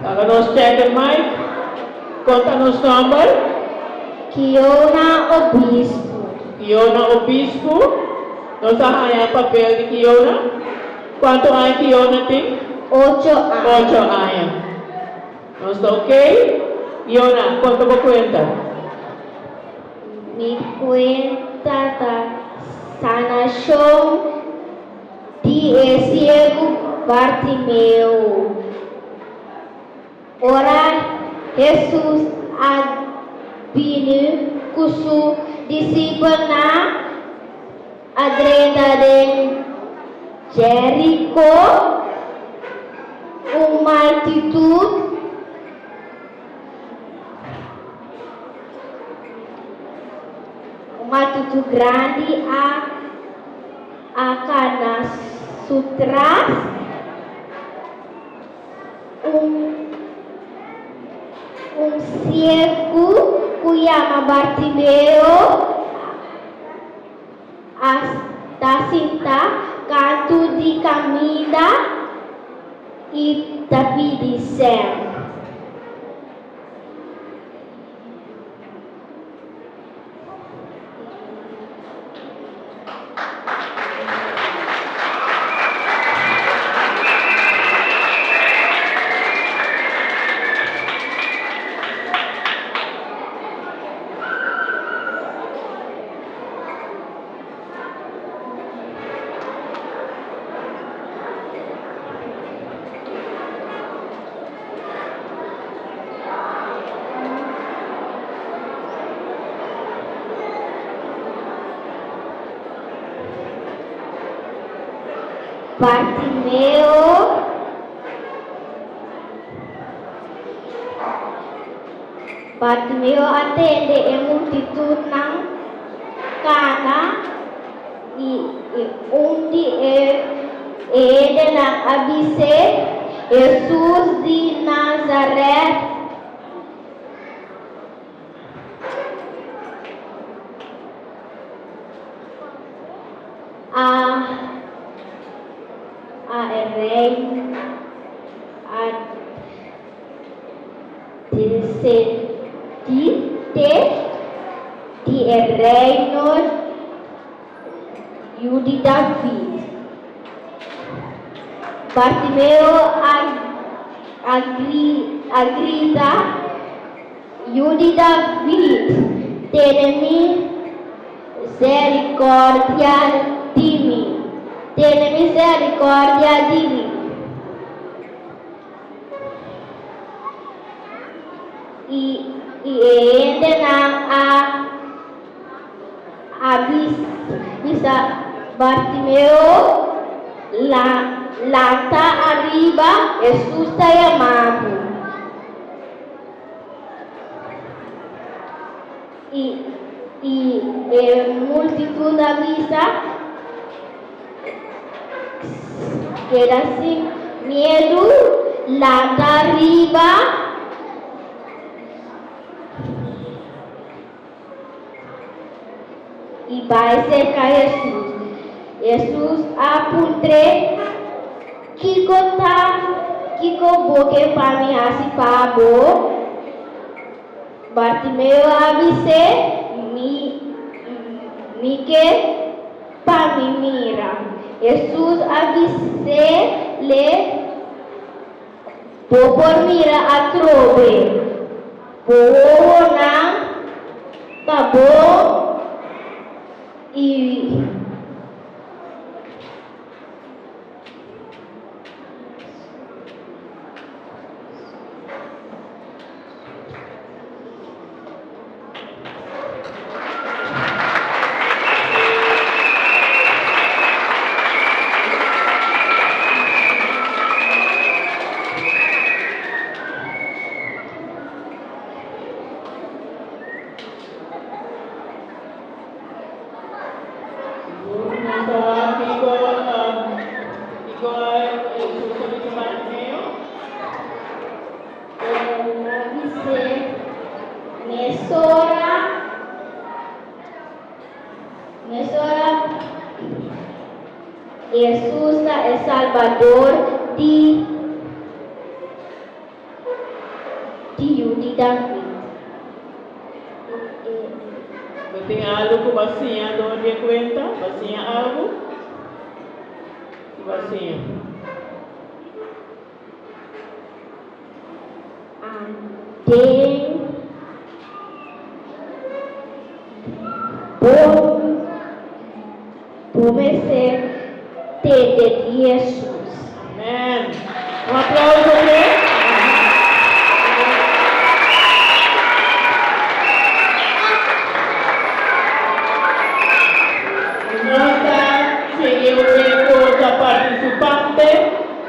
Laga nos check e mic. Kon ta nos nomber? Kiona Obispo. Kiona Obispo. Nos a haña e papel di Kiona. Kuantu aña Kiona tin? Ocho aña. Ocho aña. Nos ta ok? Kiona, kon ta bo kuenta? Mi kuenta ta sanashon di e siegu Bartimeo. Ora Hesus a bini ku su disipelnan a drenta den Jeriko, un multitut Un multitut grandi a a kana su tras. Un un siegu ku yama Bartimeo a ta sinta kantu di kaminda i ta pidi sèn. Bartimeo Bartimeo a tende e multitudnan kana i un di e hendenan a bis'é, Hesus di Nazaret a a e rei a desendite di e reino yu di David. Bartimeo a a grita, Yu di David, tene misericordia di mi! Tene misericordia di mi! I i e hendenan a a bisa Bartimeo, Lanta ariba, Hesus ta yama bo. I i e multitut a bisa, Keda sin miedu, lanta ariba. I bai serka Hesus. Hesus a puntr'é, Kiko ta kiko bo ke pa mi hasi pa bo? Bartimeo a bis'é, Mi mi ke pa mi mira. Hesus a bis'é, Bo por mira atrobe. Bo wowonan ta bon i. Sigur nos ta wak kiko kiko Hesus a bisa Bartimeo. El a bis'é, Mesora, mesora Hesus ta e Salbador di. David. Bo tin algu ku bo a siña dor di e kuenta? Bo a siña algu? Ki bo a siña? Den bo bo mester tende di Hesus. Amen. Un aplauso p'e.